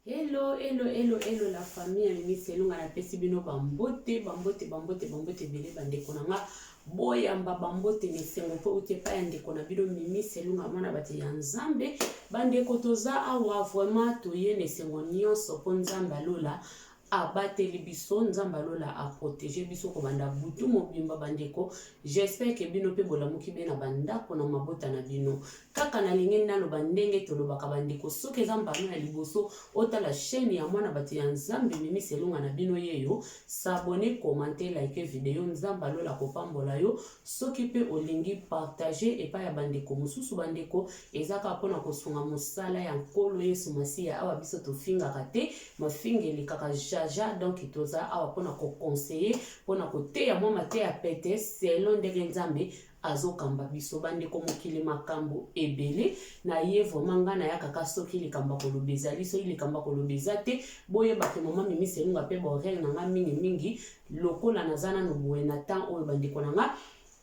Hello, hello, hello, hello la famille ya Mimi Selunga, napesi bino bambote, bambote, bambote, bambote ebele bandeko na nga. Boyamba bambote na esengo mpo euti epai ya ndeko na bino Mimi Selunga, mwana bato ya Nzambe. Bandeko, toza awa vraiment toye na esengo nyonso mpo Nzambe alola abateli biso, Nzambe alola aprotege biso kobanda butu mobimba. Bandeko, j'espère que bino mpe bolamuki be na bandako na mabota na bino. Kaka nalingi naloba ndenge tolobaka, bandeko, soki eza mbano ya liboso otala chaîne ya mwana bato ya Nzambe Mimi Selunga na bino yeyo, s'abonner, commenter, like video. Nzambe alola kopambola yo. Soki mpe olingi, partage epai ya bandeko mosusu. Bandeko, eza kaka mpona kosunga mosala ya Nkolo Yesu Masiya. Awa biso tofingaka te, mafinga elekaka jaja. Donc toza awa mpona koconseiller, mpona koteya mwa mateya pete selon ndenge Nzambe azokamba biso. Bandeko, mokili makambo ebele na ye. Vraiment, ngai nayakaka soki likambo ya koloba ezali. Soki likambo ya koloba eza te, boyebake mama Mimi Selunga mpe bahoraire na ngai mingimingi lokola naza nano boye na temps oyo. Bandeko na nga,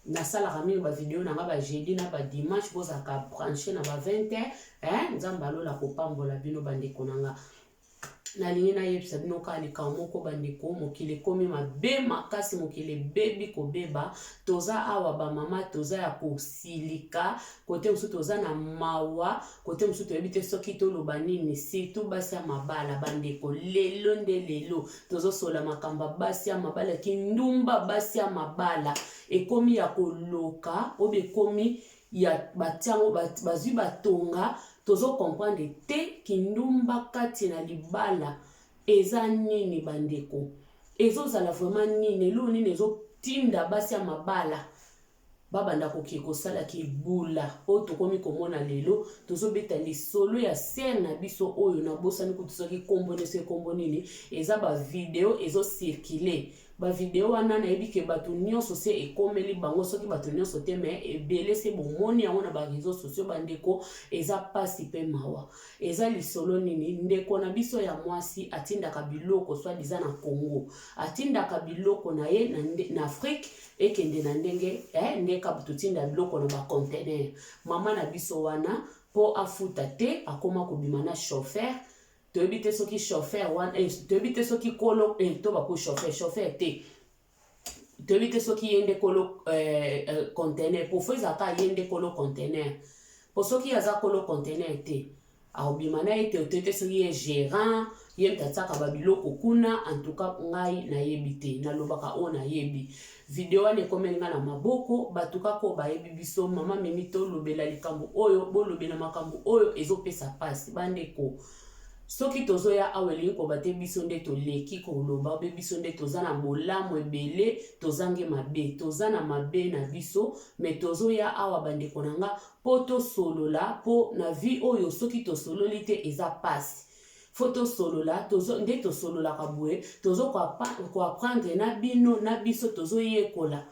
nasalaka mingi bavideo na nga bajeudi na badimanche. Bozalaka branché na ba 20 heures, eh? Nzambe alola kopambola bino. Bandeko na nga, nalingi nayebisa bino kaka likambo moko. Bandeko, mokili ekomi mabe makasi, mokili ebebi kobeba. Toza awa bamama, toza ya kosilika, kote mosusu toza na mawa, kote mosusu toyebi te soki toloba nini, surtout basi ya mabala. Bandeko, lelo nde lelo tozosola makambo ya basi ya mabala, kindumba. Basi ya mabala ekomi ya koloka oyo ekomi ya batiango, bazwi batonga. Tozocomprendre te kindumba kati na libala eza nini. Bandeko, ezozala vraiment nini? Eloko nini ezotinda basi ya mabala babanda koke kosala kibula oyo tokomi komona lelo? Tozobeta lisolo ya sœur na biso oyo nabosani kutu soki nkombo nyonso, ekombo nini. Eza bavideo ezocirculer. Bavideo wana, nayebi ke bato nyonso se ekomeli bango, soki bato nyonso te, me ebele se bomoni yango na baréseaux sociaux. Bandeko, eza mpasi mpe mawa. Eza lisolo nini? Ndeko na biso ya mwasi atindaka biloko soi-disant na Congo, atindaka biloko na ye na Afrique, ekende na ndenge ndeka totinda biloko na baconteneur. Mama na biso wana, mpo afuta te, akóma kobima na chauffeur. Toyebi te soki chauffeur wana, toyebi te soki kolo, to bako chauffeur, chauffeur te, toyebi te soki ye nde kolo conteneur. Po faut ezalaka ye nde kolo conteneur, po soki aza kolo conteneur te, akobima na ye te. Toyebi te soki ye gérant, ye moto atiaka babiloko kuna. En tout cas, ngai nayebi te, nalobaka oyo nayebi. Video wana ekomeli ngai na maboko. Bato kaka oyo bayebi biso, mama Mimi, tolobela likambo oyo, bolobela makambo oyo ezopesa mpasi. Bandeko, soki tozoya awa, elingi koba te biso nde toleki koloba obe biso nde toza na bolamu ebele, tozangi mabe. Toza na mabe na biso, me tozoya awa, bandeko na nga, mpo tosolola, mpo na vie oyo soki tosololi te, eza pasi. Faut tosolola. Tozo, nde tosololaka boye, tozo koapprendre na bino na biso, tozoyekola.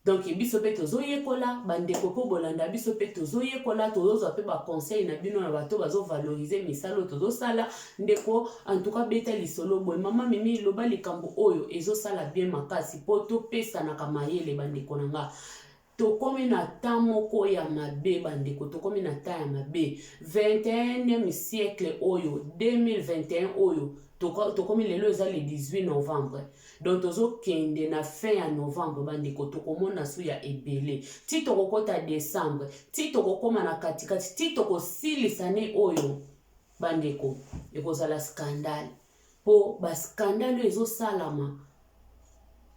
Donc biso mpe tozoyekola, bandeko, mpo bolanda biso mpe tozoyekola, tozozwa mpe baconseil na bino na bato bazovaloriser misala oyo tozosala. Ndeko, en tout cas, beta lisolo boye, mama Mimi, loba likambo oyo ezosala bien makasi mpo topesanaka mayele. Bandeko na nga, tokomi na temps moko ya mabe. Bandeko, tokomi na temps ya mabe. 21e siècle oyo, 2021 oyo tokomi lelo, eza le 18 novembre, donc tozokende na fin ya novembre. Bandeko, tokomona su ya ebele ti tokokɔta décembre, ti tokokóma na katikati, ti tokosilisa ne oyo. Bandeko, ekozala scandale, mpo bascandale oyo ezosalama,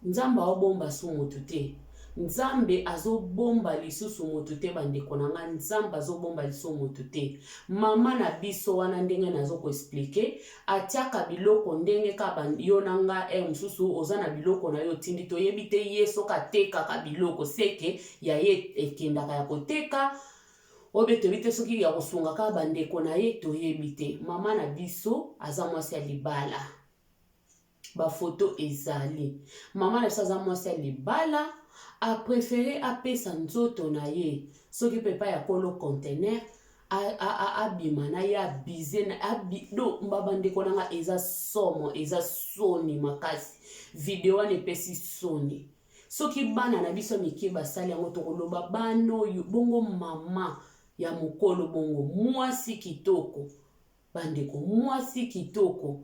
Nzambe aobomba su motu te, Nzambe azobomba lisusu motu te. Bandeko na nga, Nzambe azobomba lisusu motu te. Mama na biso wana, ndenge nazokoexpliquer, atiaka biloko ndenge ka yo na nga ere mosusu oza na biloko na yo otindi. Toyebi te ye soki atekaka biloko, seke ya ye ekendaka ya koteka oyo be, toyebi te soki ya kosunga kaka bandeko na ye, toyebi te. Mama na biso aza mwasi ya libala, bafoto ezali. Mama na biso aza mwasi ya libala, apréférer apesa nzoto na ye soki mpe epai ya kolo conteneur, abima na ye, abize do. Bandeko na nga, eza somo, eza soni makasi. Video wana epesi soni. Soki bana na biso mike basali yango, tokoloba bana oyo bongo. Mama ya mokolo bongo, mwasi kitoko. Bandeko, mwasi kitoko,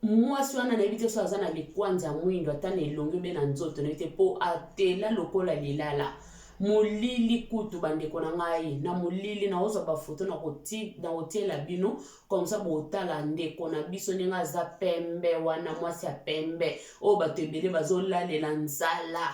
mwasi wana nayebi te so aza na likwanza mwindo ata na elongi obe na nzoto, nayebi te, mpo atela lokola lilala. Molili kutu, bandeko na ngai, na molili naozwa bafoto na kotiela bino comme ça botala ndeko na biso ndenge aza pembe wana. Mwasi ya pembe oyo bato ebele bazolalela nzala,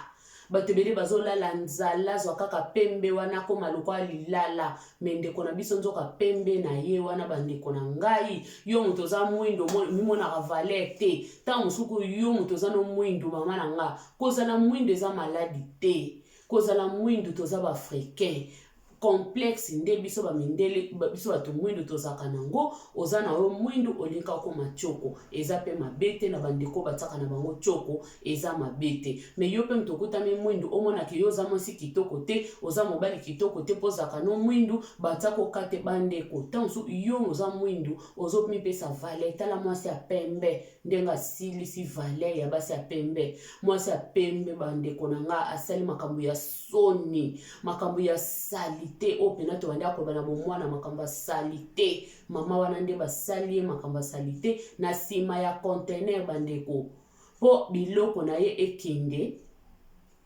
bato ebele bazolala nzala, zwa kaka pembe wana akóma lokola lilala. Mais ndeko na biso, nzoka pembe na ye wana, bandeko na ngai, yo moto oza mwindo, mimonaka valeur te. Ntango mosuku yo moto oza no mwindu, mama na nga, kozala mwindu eza maladi te. Kozala mwindu, toza baafricain, complexe nde biso bamindele, biso bato mwindu tozalaka nango. Oza na yo mwindu, olingi okoma tioko, eza mpe mabe te. Na bandeko batiaka na bango tioko, eza mabe te. Mais yo mpe moto okutami mwindu, omonaka yo oza mwasi kitoko te, oza mobali kitoko te, mpo ozalaka no mwindu, batiaka oka te. Bandeko, ntango mosusu yo oza mwindu, ozomipesa valeur. Tala mwasi ya pembe ndenge asilisi valeur ya basi ya pembe. Mwasi ya pembe, bandeko na nga, asali makambo ya soni, makambo ya saleté oyo mpena tobandi akoloba na bomwana, makambo ya saleté. Mama wana nde basali ye makambo ya saleté na nsima ya conteneur, bandeko, mpo biloko na ye ekende,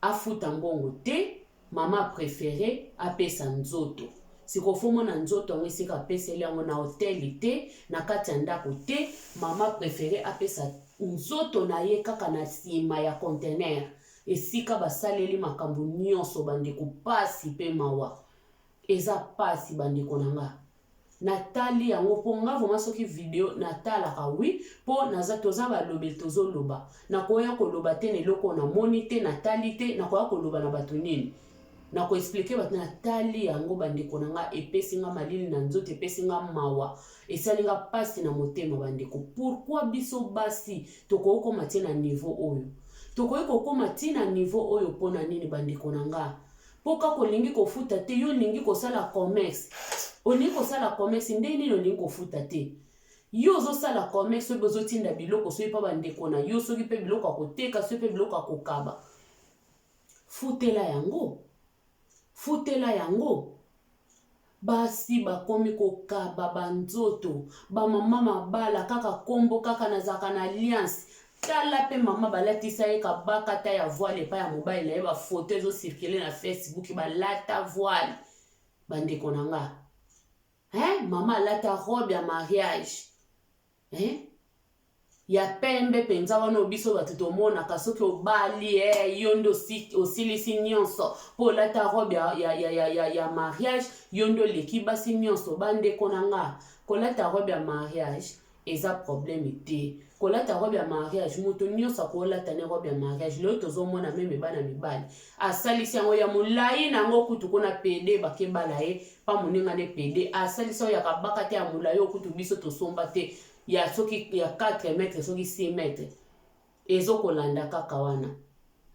afuta mbongo te. Mama préféré apesa nzoto. Sikoyo faut mona nzoto yango esika apeseli yango, na hotel te, na kati ya ndako te. Mama préféré apesa nzoto na ye kaka na nsima ya conteneur, esika basaleli makambo nyonso. Bandeko, pasi mpe mawa, eza pasi, bandeko na nga. Natali yango mpo nga vraiment soki video natalaka, oui, mpo naza, toza balobeli, tozoloba. Nakoya koloba te na eloko namoni te, natali te. Nakoya koloba na bato nini? Nakoexpliquer bato? Natali yango, bandeko na nga, epesi nga malili na nzoto, epesi nga mawa, esali nga mpasi na motema. Bandeko, pourquoi biso basi tokoki kokóma ti na niveau oyo? Tokoki kokóma ti na niveau oyo mpona nini, bandeko na nga? Mpo kaka olingi kofuta te. Yo olingi kosala commerce, olingi kosala commerce nde nini? Olingi kofuta te. Yo ozosala commerce, soki ozotinda biloko, soki mpa bandeko na yo, soki mpe biloko ya koteka, soki mpe biloko ya kokaba, futela yango, futela yango. Basi bakomi kokaba banzoto, bamama mabala kaka nkombo kaka nazalaka na alliance. Tala mpe mama balatisa ye kabakata ya voile epai ya mobali na ye. Bafoto ezocirculer na Facebook, balata voile, bandeko na nga, hein? Mama alata robe ya mariage, hein? Ya pembe mpenza wana oyo biso bato tomonaka soki obali, yo nde osilisi nyonso mpo olata robe ya mariage, yo nde oleki basi nyonso. Bandeko na nga, kolata robe ya mariage eza problème te. Kolata robe ya mariage, moto nyonso akolata ne robe ya mariage. Lelo tozomona même bana mibali asalisi yango ya molai na yango kutu kuna pede bakebala ye pa moninga ne pede, asalisi yango ya kabaka te, ya molai oyo kutu biso tosomba te, ya soki ya 4 mètre, soki 6 mètre, ezokolanda kaka wana,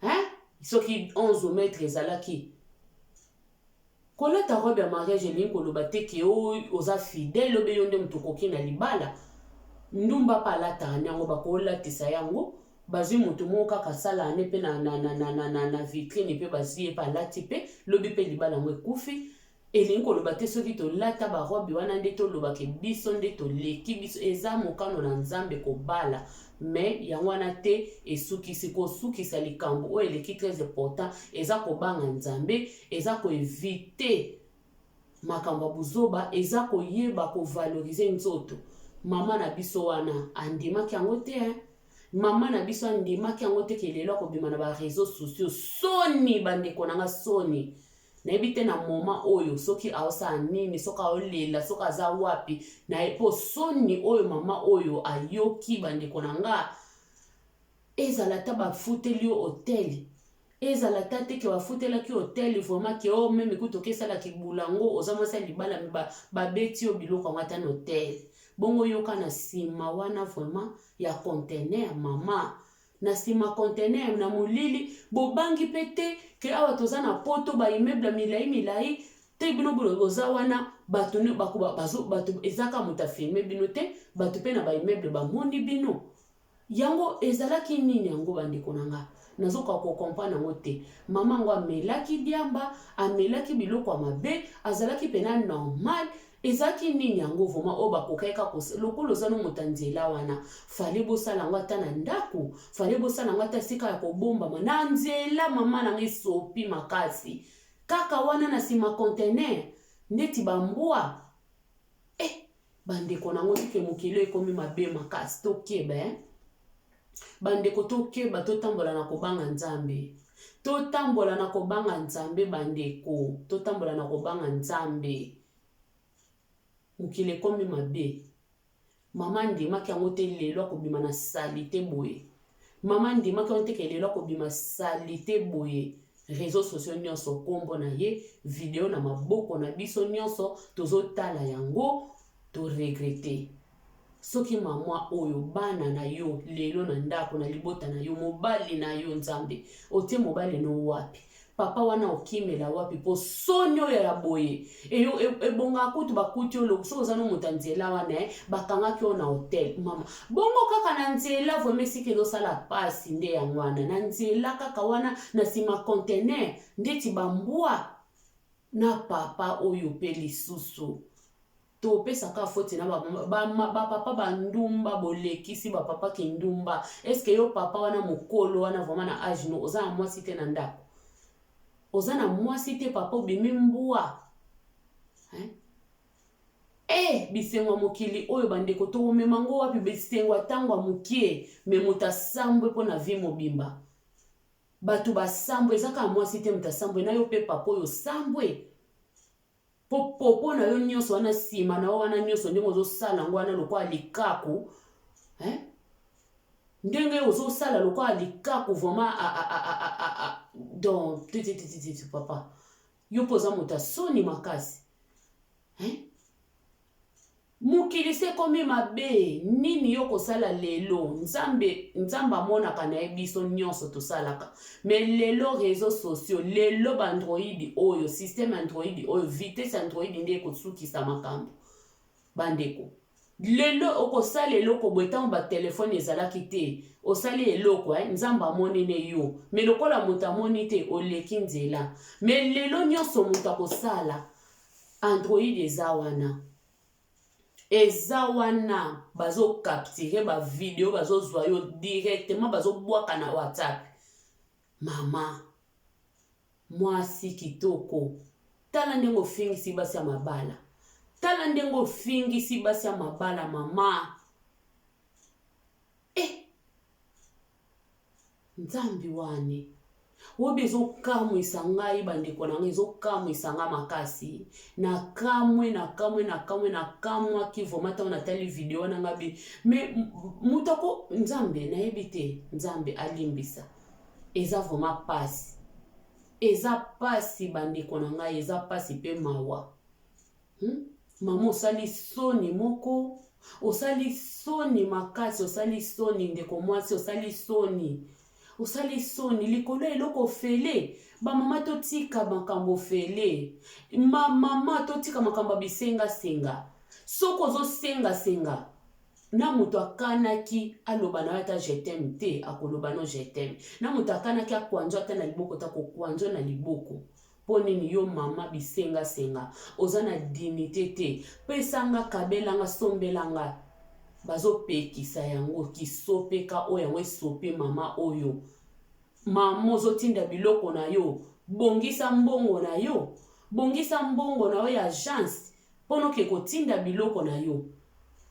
hein? Soki 11 mètre ezalaki. Kolata robe ya mariage elingi koloba te ke oza fidèle, obe yo nde moto okoki na libala. Ndumba mpe alataka nde yango, bakolatisa yango. Bazwi moto moko kaka asala ane mpe na vitrine mpe bazwi ye mpe alati mpe lobi mpe libala yango ekufi. Elingi koloba te soki tolata barobe wana nde tolobaka biso nde toleki biso. Eza mokano na Nzambe kobala, mais yango wana te esukisi kosukisa likambo oyo eleki très important. Eza kobanga Nzambe, eza koéviter makambo ya buzoba, eza koyeba kovaloriser nzoto. Mama na biso wana andimaki yango te, hein? Mama na biso andimaki yango te ke lelo akobima na baréseaux sociaux. Soni, bandeko na nga, soni. Nayebi te na moment oyo soki aosala nini, soki aolela, soki aza wapi na ye, mpo soni oyo mama oyo ayoki, bandeko na nga, ezala ata bafuteli yo hotel, ezala ata te ke bafutelaki hotel, vraiment ke o même kutu okesalaki bulango, oza mwasi ya libala, babeti yo biloko yango ata na hotel bongo, yoka na nsima wana vraiment ya conteneur. Mama na nsima conteneur na molili, bobangi mpe te ke awa toza na Poto, baimmeuble ya milai milai te. Bino boza wana, bato bato ezaka moto afilmer bino te, bato mpe na baimmeuble bamoni bino. Yango ezalaki nini yango, bandeko na nga? Nazokoka kocomprendre yango te. Mama yango amelaki diamba, amelaki biloko ya mabe, azalaki mpena normal. Ezalaki nini yango vraiment oyo bakokaki kaka lokola oza no moto ya nzela wana, fale bosala yango ata na ndako, fale bosala yango ata esika ya kobombama na nzela. Mama na nga, esopi makasi kaka wana na nsima conteneur ndeti bambwa. Eh, bandeko nango, tike mokili ekomi mabe makasi. Tokeba, eh? Bandeko, tokeba, totambola na kobanga Nzambe, totambola na kobanga Nzambe. Bandeko, totambola na kobanga Nzambe. Mokili ekomi mabe. Mama andimaki yango te lelo akobima na saleté boye. Mama andimaki yango te ke lelo akobima saleté boye. Réseaux sociaux nyonso nkombo na ye, video na maboko na biso nyonso, tozotala yango, toregretter. Soki mama oyo, bana na yo lelo na ndako, na libota na yo, mobali na yo, Nzambe, otie mobali no wapi? Papa wana okimela wapi? Mpo soni oyo ya boye ebongaka kutu bakuti oyo. Soki oza no moto ya nzela wana, bakangaki oyo na hotel, mama, bongo kaka na nzela. Vraiment, esika ezosala pasi nde yango wana, na nzela kaka wana na nsima conteneur ndeti bambwa na papa oyo. Mpe lisusu topesaka foti na bapapa bandumba. Bolekisi bapapa kindumba. Est-ce yo papa wana, mokolo wana, vraiment na âge no, oza na mwasi te na ndako? Oza na mwasi te, papa, obimi mbwa, hein? E, bisengo ya mokili oyo, bandeko, tokomema ngo wapi? Bisengo ya ntango ya mokie, mais moto asambwe mpo na vie mobimba. Bato basambwe, eza kaka mwasi te moto asambwe na yo mpe papa oyo osambwe po popo na yo nyonso wana, nsima na yo wana nyonso, ndenge ozosala yango wana lokola likaku, hein? Ndenge ozosala lokola likaku, vraiment, donc te, papa, yo mpo oza moto ya soni makasi, hein? Mokili se ekomi mabe. Nini yo kosala lelo? Nzambe, Nzambe amonaka na ye biso nyonso tosalaka. Mais lelo réseaux sociaux, lelo baandroid oyo, système Android oyo, vitesse Android nde ekosukisa makambo. Bandeko, lelo okosala eloko boye, ntango batelefone ezalaki te, osali eloko, eh? Nzambe amoni ne yo, mais lokola moto amoni te, oleki nzela. Mais lelo nyonso moto akosala, Android eza wana, eza wana, bazocapturer bavideo, bazozwa yo directement, bazobwaka na WhatsApp. Mama mwasi kitoko, tala ndenge ofingisi basi ya mabala, tala ndenge ofingisi basi ya mabala, mama. E Nzambe wani oyebi, ezokamwisa ngai, bandeko na ngai, ezokamwisa ngai makasi. Nakamwe, nakamwe, nakamwe, nakamwaki vraiment ntango natali video wana. Ngai bi mais moto ako, Nzambe, nayebi te, Nzambe alimbisa. Eza vraiment pasi, eza pasi, bandeko na ngai, eza pasi mpe mawa, Mama, osali soni moko, osali soni makasi, osali soni. Ndeko mwasi, osali soni, osali soni likolo ya eloko ofele. Bamama, totika makambo ofele. Mama, totika makambo ya bisengasenga. Soki ozosengasenga na moto akanaki aloba na yo ata "je t'aime" te, akoloba no "je t'aime". Na moto akanaki akwanzo ata na liboko te, akokwanzo na liboko. Mpo nini yo mama bisengasenga? Oza na dignité te. Pesanga, kabelanga, sombelanga, bazopekisa yango. Kisopeka oyo yango esope mama oyo. Mama, ozotinda biloko na yo, bongisa mbongo na yo, bongisa mbongo na yo ya agence mpo noke kotinda biloko na yo,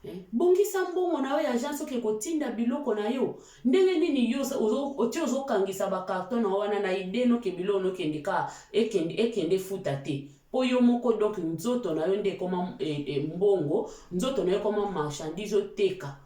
eh? Bongisa mbongo na yo ya agence, oke kotinda biloko na yo. Ndenge nini yo otie, ozokangisa bacarton na yo wana na idée noke biloko nokende ka ekende, ekende futa te? Mpo yo moko, donc nzoto na yo nde ekoma mbongo, nzoto na yo ekoma marchandise oteka.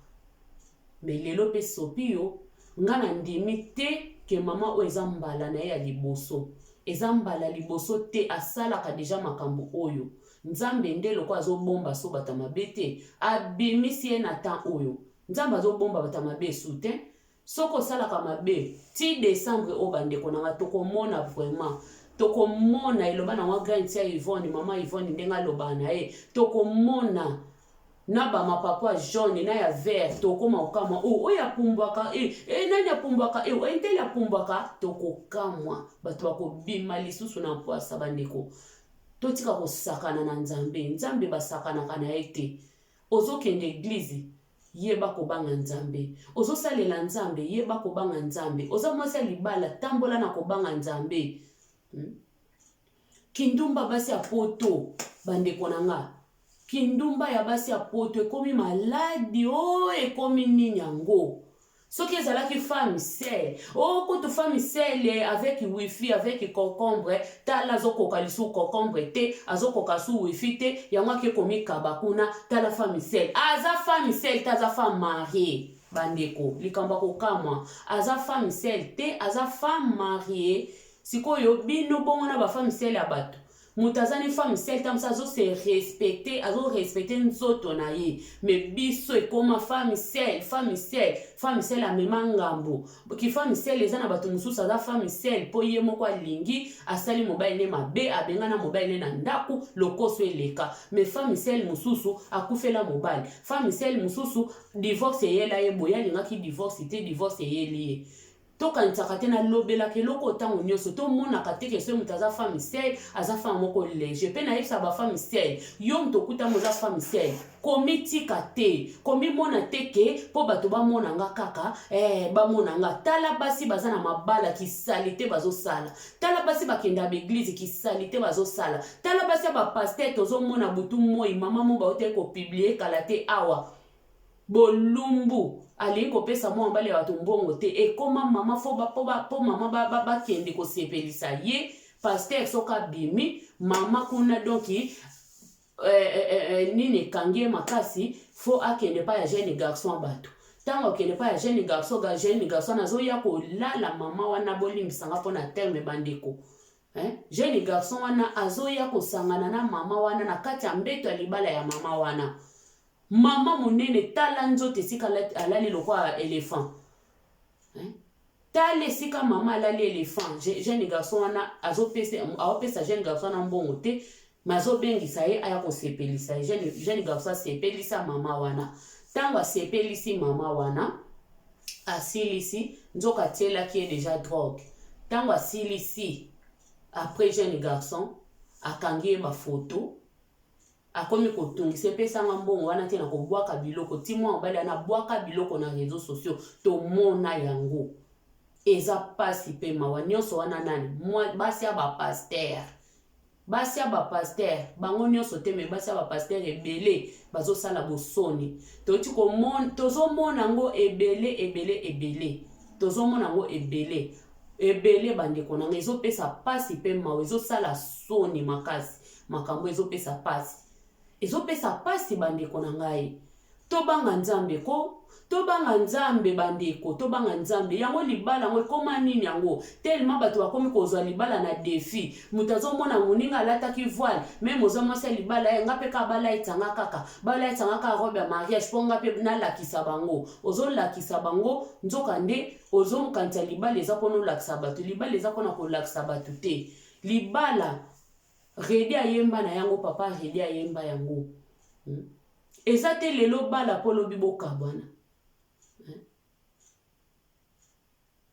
Mais lelo mpe sopi yo. Nga na ndimi te ke mama oyo eza mbala na ye ya liboso. Eza mbala liboso te, asalaka déjà makambo oyo. Nzambe nde lokola azobomba so bato ya mabe te, abimisi ye na temps oyo. Nzambe azobomba bato ya mabe esu te. Soki osalaka mabe ti décembre oyo, bandeko na nga, tokomona vraiment, tokomona. Eloba nango grand ya Yvonne, mama Yvonne, ndenge alobaka na ye, tokomona na bamapapo ya jaune na ya vert. Tokóma kokamwa o oyo apumbwaka, nani apumbwaka, entele apumbwaka. Tokokamwa, bato bakobima lisusu na mpwasa. Bandeko. Totika kosakana na Nzambe. Nzambe basakanaka na ye te. Ozokende eglise, yeba kobanga Nzambe. Ozosalela Nzambe, yeba kobanga Nzambe. Oza mwasi ya libala, tambola na kobanga Nzambe. Kindumba basi ya poto, bandeko na nga. Kindumba ya basi ya poto ekomi maladi, o oh, ekomi nini yango? Soki ezalaki femme seule, oh kutu femme seule avec wifi, avec concombre, tala azokoka lisusu concombre te, azokoka su wifi te, yango ake komikaba kuna, tala femme seule. Aza femme seule te, aza femme mariée. Bandeko, likambo ya kokamwa, aza femme seule te, aza femme mariée. Sikoyo bino bongo na ba femme seule ya bato. Moto aza ni femme seule ta mosu azo se respecter, azo respecter nzoto na ye. Mais biso ekoma femme seule, femme seule, femme seule amema ngambo. Ki femme seule eza na bato mosusu aza femme seule po ye moko alingi, asali mobali ne mabe, abengana mobali ne na ndaku, lokoso eleka. Mais femme seule mosusu akufela mobali. Femme seule mosusu divorce eyela ye boye, alingaki divorce te, divorce eyeli ye. Tokanisaka te, nalobelaka eloko oyo ntango nyonso, tomonaka te ke soki moto aza femme seule, aza femme moko léger. Mpe nayebisaka ba femme seule, yo moto okutami oza femme seule, komitika te, komimona te ke mpo bato bamona nga kaka, bamona nga. Tala basi baza na mabala kisali te bazosala. Tala basi bakenda ba église kisali te bazosala. Tala basi ya ba pasteur tozomona butu moi, mama mo bautaki kopublier kala te awa. Bolumbu alingi kopesa mwa mobali ya bato mbongo te, ekoma mama fo ba, po ba, po mama ba, ba, bakende kosepelisa ye pasteur soki abimi mama kuna donc nini ekangi ye makasi fo akende pa ya jeune garçon ya bato. Ntango akende pa ya jeune garçon, ga jeune garçon azoya kolala mama wana, bolimbisanga mpona terme bandeko. Jeune garçon wana azoya kosangana na mama wana na kati ya mbeto ya libala ya mama wana. Mama monene, tala nzoto esika alali lokola éléphant. Tala esika mama alali éléphant. Jeune garçon wana azopesa, aopesa jeune garçon wana mbongo te, mais azobengisa ye aya kosepelisa ye. Jeune garçon asepelisa mama wana. Ntango asepelisi mama wana, asilisi, nzoka atielaki ye déjà drogue. Ntango asilisi, après jeune garçon akangi ye bafoto, akomi kotungisa, epesanga mbongo wana te na kobwaka biloko. Ti mwa mobali wana abwaka biloko na réseaux sociaux, tomona yango, eza pasi mpe mawa. Nyonso wana nani? Basi ya bapasteur, basi ya bapasteur, bango nyonso te, mais basi ya bapasteur ebele bazosala bosoni. Toti tozomona yango ebele ebele ebele, tozomona yango ebele ebele. Bandeko nanga, ezopesa pasi mpe mawa, ezosala soni makasi. Makambo ezopesa pasi, ezopesa pasi. Bandeko na ngai, tobanga Nzambe ko, tobanga Nzambe bandeko, tobanga Nzambe. Yango libala yango ekóma nini yango? Tellement bato bakomi kozwa libala na défi. Moto azomona moninga alataki voile, même oza mwasi ya libala ye, nga mpe kaka balaitanga kaka, balaitanga kaka robe ya mariage mpo nga mpe nalakisa bango. Ozolakisa bango, nzoka nde ozokanisa libala eza mpona olakisa bato. Libala eza mpona kolakisa bato te. Libala, Redi ayemba na yango, papa Redi ayemba yango. Eza te lelo bala mpo lobi bokabwana.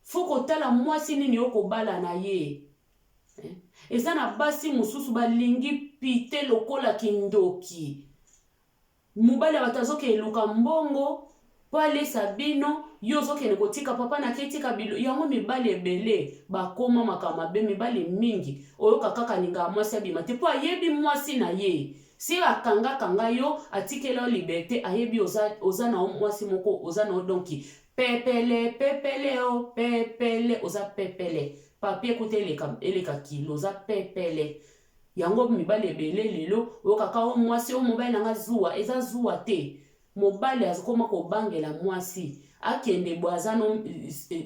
Fo kotala mwasi nini okobala na ye. Eza na basi mosusu balingi pite lokola kindoki. Mobali ya bato azokende luka mbongo mpo alesa bino, yo ozokende kotika papa na ketika bilo yango. Mibali ebele bakoma makambo mabe. Mibali mingi oyoka kaka alingaka mwasi abima te mpo ayebi mwasi na ye si akangakanga yo, atikela yo liberté, ayebi oza na yo mwasi moko, oza na yo donc pepele pepele o pepele, oza pepele, papier kuta eleka, eleka kilo, oza pepele. Yango mibali ebele lelo oyokaka o mwasi o mobali nanga zuwa. Eza zuwa te. Mobali azokoma kobangela mwasi akende boye, aza no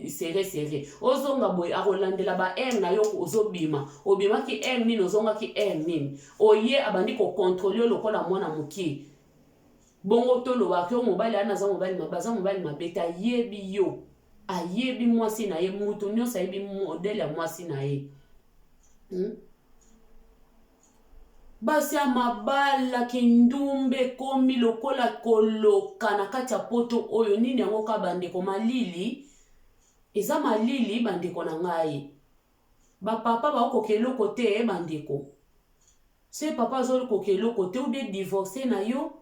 serré serré, ozonga boye akolandela ba heure na yo ozobima, obimaki heure nini, ozongaki heure nini, oye abandi kocontrôler yo lokola mwana mokie. Bongo tolobaki o mobali wana aza mobali mabe. Aza mobali mabe te, ayebi yo, ayebi mwasi na ye. Moto nyonso ayebi modèle ya mwasi na ye. Basi ya mabala, kindumba ekomi lokola koloka na kati ya poto oyo. Nini yango ka bandeko? Malili eza malili, bandeko na ngai. Bapapa baokoka eloko te, bandeko. Soki papa azokoka eloko te, ou bien divorce na yo.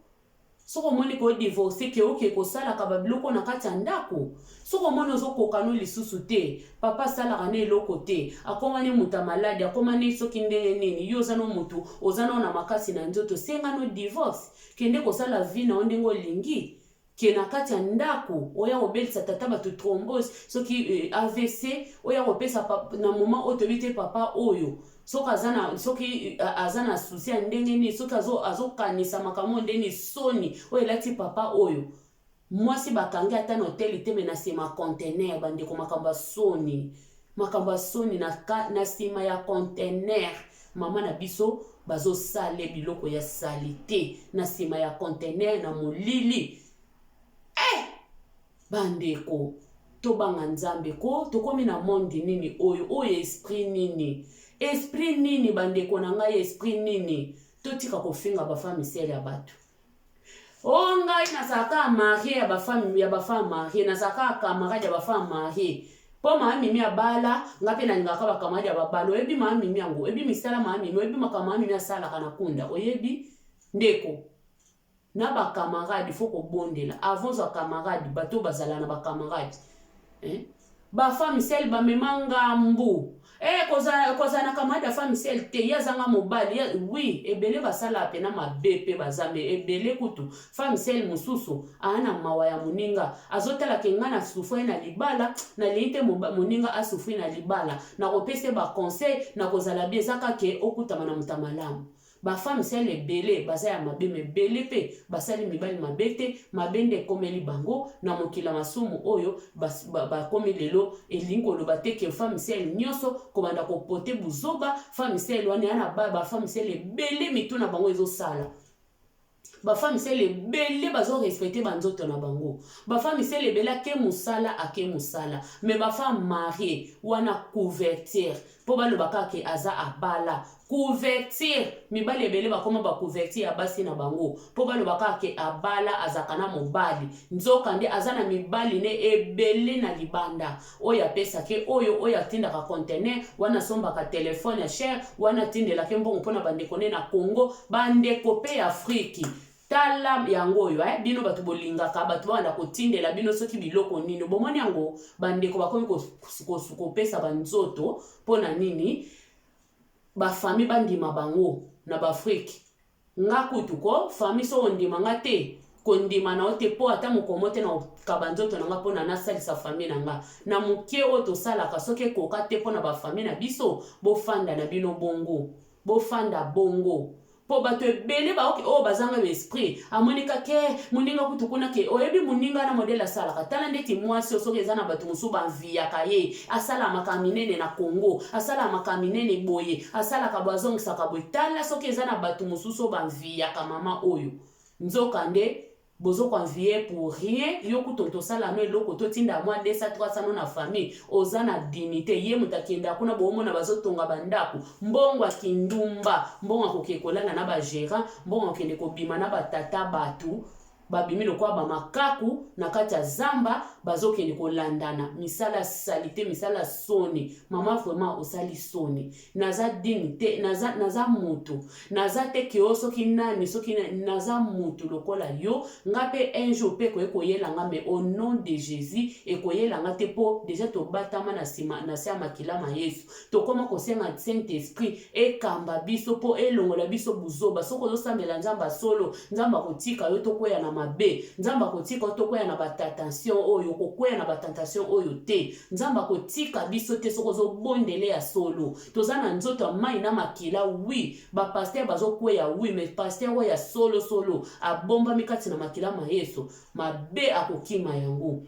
Soki omoni ko divorce ke oke kosalaka ba biloko na kati ya ndako, soki omoni ozokoka no lisusu te, papa asalaka na eloko te, akoma ne moto ya maladi, akoma ne soki ndenge nini, yo oza no motu, oza nao na makasi na nzoto, senga no divorce, kende kosala vie na yo ndenge olingi. Ke na kati ya ndako oya kobelisa tata bato thrombose, soki AVC, oya kopesa na moment oyo toyebi te papa oyo soki aza na, soki aza na souci ya ndenge nini, soki azokanisa makambo ndenge nini, soni oyo elati papa oyo. Mwasi bakangi ata na hotel te, mais na nsima conteneur. Bandeko, makambo ya soni, makambo ya soni, na nsima ya conteneur mama na biso bazosala biloko ya saleté na nsima ya conteneur na molili. Bandeko, tobanga Nzambe ko. Tokomi na monde nini oyo? Oyo esprit nini? Esprit nini, bandeko na ngai? Esprit nini? Totika kofinga bafemme seules ya bato. O ngai nazalaka mariée ya bafemme, ya bafemme mariée, nazalaka camarade ya bafemme mariée, mpo maa Mimi abala, nga mpe nalingaka bacamarade ya babala. Oyebi maa Mimi yango? Oyebi misala maa Mimi? Oyebi makambo maa Mimi asalaka na kunda? Oyebi, ndeko, na bacamarade? Faut kobondela avant ozwa camarade. Bato bazala na bacamarade, eh? Bafemme seules bamema ngambu. Kozala na camarade ya femme seule te, ye azanga mobali. Oui, ebele basalaka mpena mabe mpe baza me ebele kutu. Femme seule mosusu aa na mawa ya moninga, azotalaka ngai na souffrir na libala, nalingi te moninga asouffrir na libala, nakopesa ye baconseil, nakozala bien. Eza kake okutama na moto ya malamu. Bafemme seules ebele baza ya mabe, mais ebele mpe basali mibali mabe te, mabe nde ekomeli bango na mokili ya masumu oyo bakomi lelo. Elingi koloba te ke femme seule nyonso kobanda kopote buzoba. Femme seule wana ya na bafemme seule ebele, mitu na bango ezosala. Bafemme seules ebele bazorespecter banzoto na bango. Bafemme seules ebele ake mosala, ake mosala. Mais bafemme mariée wana, couverture, mpo baloba kaka ke aza abala, couverture. Mibali ebele bakóma bacouverture ya basi na bango, mpo baloba kaka ke abala, azalaka na mobali. Nzoka nde aza na mibali ne ebele na libanda, oyo apesaki oyo, oyo atindaka conteneur wana, asombaka telefone ya cher wana, atindelaki mbongo mpona bandeko ne na Congo, bandeko mpe ya Afriki. Tala yango oyo, bino bato bolingaka bato babanda kotindela bino soki biloko nini. Bomoni yango, bandeko, bakomi kopesa banzoto mpo na nini? Bafamille bandima bango na baAfrike. Nga kutu ko famille, so ondima nga te, kondima na yo te, mpo ata mokomo te na okaba nzoto na nga mpona nasalisa famille na nga na moke oyo tosalaka. Soki ekoka te mpona bafamille na biso, bofanda na bino bongo, bofanda bongo, mpo bato ebele baoki oyo bazanga yo esprit. Amoni kake moninga kutu kuna ke oyebi moninga na modèle asalaka. Tala ndeti mwasi oyo, soki eza na bato mosusu banviaka ye, asala makambo minene na Congo, asalaka makambo minene boye, asalaka boye, azongisaka boye. Tala soki eza na bato mosusu oyo banviaka mama oyo, nzoka nde bozokoenvier pour rien. Yo kutu tosala no eloko, totinda mwa 200, 300 no na famille, oza na dignité. Ye moto akenda kuna, boomona bazotonga bandako, mbongo akindumba, mbongo akoki kolala na bagérant, mbongo akende kobima na batata bato babimi lokola bamakaku na kati ya zamba, bazokende kolandana misala saleté, misala soni. Mama, vraiment osali soni. Naza digne te, naza motu, naza te ke o soki nani, soki naza motu lokola yo. Nga mpe un jour mpe ekoki koyela nga, mais au nom de Jésus ekoyela nga te, mpo déjà tobatama na nsima na se ya makila ma Yesu. Tokóma kosenga Saint Esprit ekamba biso mpo elongola biso buzoba. Soki ozosambela Nzambe solo, Nzambe akotika yo tokwea na mabe, Nzambe akotika yo tokwea na batentation oyo, kokwea na batentation oyo te. Nzambe akotika biso te soki ozobondele ya solo. Toza na nzoto ya mai na makila. Oui, bapasteur bazokweya, oui, mais pasteur oyo ya solosolo abombami kati na makila ma Yesu, mabe akokima yango.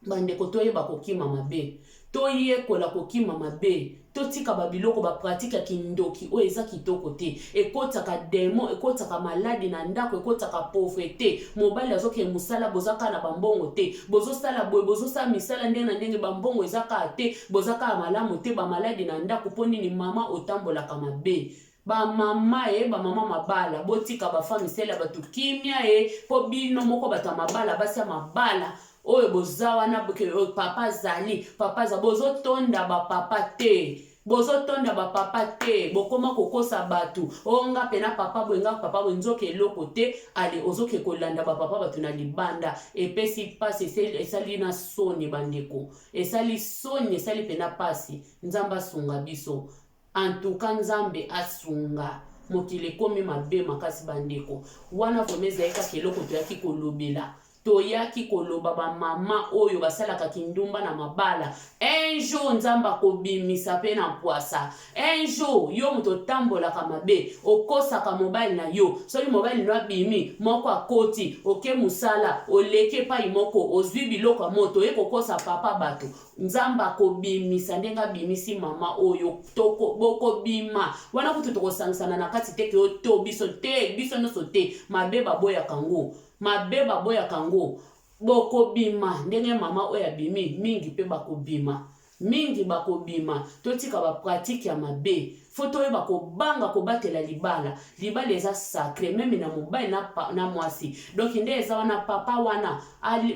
Bandeko, toyeba kokima mabe, toyekola kokima mabe, totika babiloko, bapratique ya kindoki oyo eza kitoko te. Ekotaka démon, ekotaka maladi na ndako, ekotaka pauvreté. Mobali azokende mosala, boza kaka na bambongo te, bozosala boye, bozosala misala ndenge na ndenge, bambongo eza kaka te, boza kaka malamu te, bamaladi na ndako. Mpo nini, mama, otambolaka mabe? Bamama e, bamama mabala, botika bafemme seules ya bato kimia e, mpo bino moko bato ya mabala, basi ya mabala oyo boza wana, papa azali, papa aza, bozotonda bapapa te. Bozotonda ba papa te, bokoma kokosa batu, oh nga pena papa boye, nga papa boye, nzoka eloko te, ale ozoke kolanda ba papa batu na libanda, epesi pasi, esali na soni bandeko, esali soni, esali pena pasi, Nzambe asunga biso, en tout cas Nzambe asunga, mokili ekomi mabe makasi bandeko, wana vraiment ezali kaka eloko toyaki kolobela. Toyaki koloba ba mama oyo basalaka kindumba na mabala un jour nzambe akobimisa pe na mpwasa un jour yo moto otambolaka mabe okosaka mobali na yo soki mobali no abimi moko akoti oke mosala oleki epai moko ozwi biloko ya moto oye kokosa papa bato nzambe akobimisa ndenge abimisi mama oyo toko bokobima wana kutu tokosangisana na kati te ke yo to biso te biso nyonso te mabe baboyaka ngo Mabe baboyaka ngo. Bokobima ndenge mama oyo abimi mingi pe bakobima mingi bakobima totika ba pratique ya mabe faut toyeba kobanga kobatela libala libala eza sacre meme na mobali na, na mwasi donc nde eza wana papa wana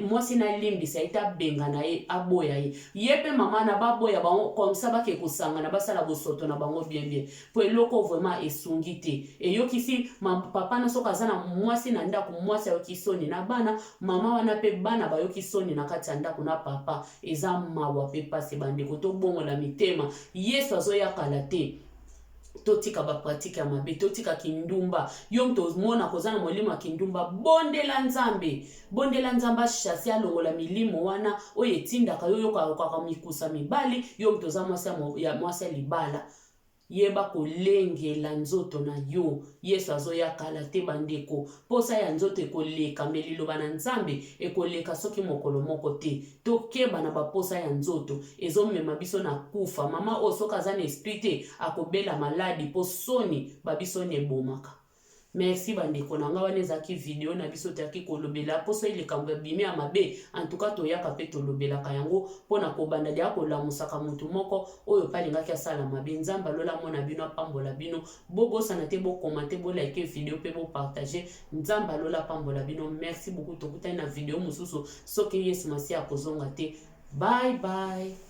mwasi na limbisa ye te abengana ye aboya ye ye pe mama na baboya bango comme ça bake kosangana basala bosoto na bango bien bien po eloko vraiment esungi te eyokisi ma papa na soki aza na mwasi na ndako mwasi ayoki soni na bana mama wana pe bana bayoki soni na kati ya ndako na papa eza mawa pe pasi bandeko tobongola mitema yesu azoya kala te totika bapratike ya mabe totika kindumba yo moto omona koza na molimo ya kindumba bondela nzambe bondela nzambe achasse alongola milimo wana oyo etindaka yo oyokaka mikusa mibali yo moto oza mwasi ya libala Yeba kolengela nzoto na yo. Yesu azoya kala te bandeko. Posa ya nzoto ekoleka me liloba na Nzambe ekoleka soki mokolo moko te. Tokeba na baposa ya nzoto ezomema biso na kufa. Mama oyo soki aza na esprit te akobela maladi po soni babi soni ebomaka. Merci ba ndeko na nga wana ezalaki video na biso toyaki kolobela mpo soki likambo ebimi ya mabe en tout cas toyaka mpe tolobelaka yango mpo na kobanda deya kolamusaka motu moko oyo mpe alingaki asala mabe. Nzambe alola amona bino apambola bino. Bobosana te bokomante bolike video mpe bopartage. Nzambe alola apambola bino. Merci beaucoup, tokutani na video mosusu soki Yesu Masiya akozonga te. Bye bye.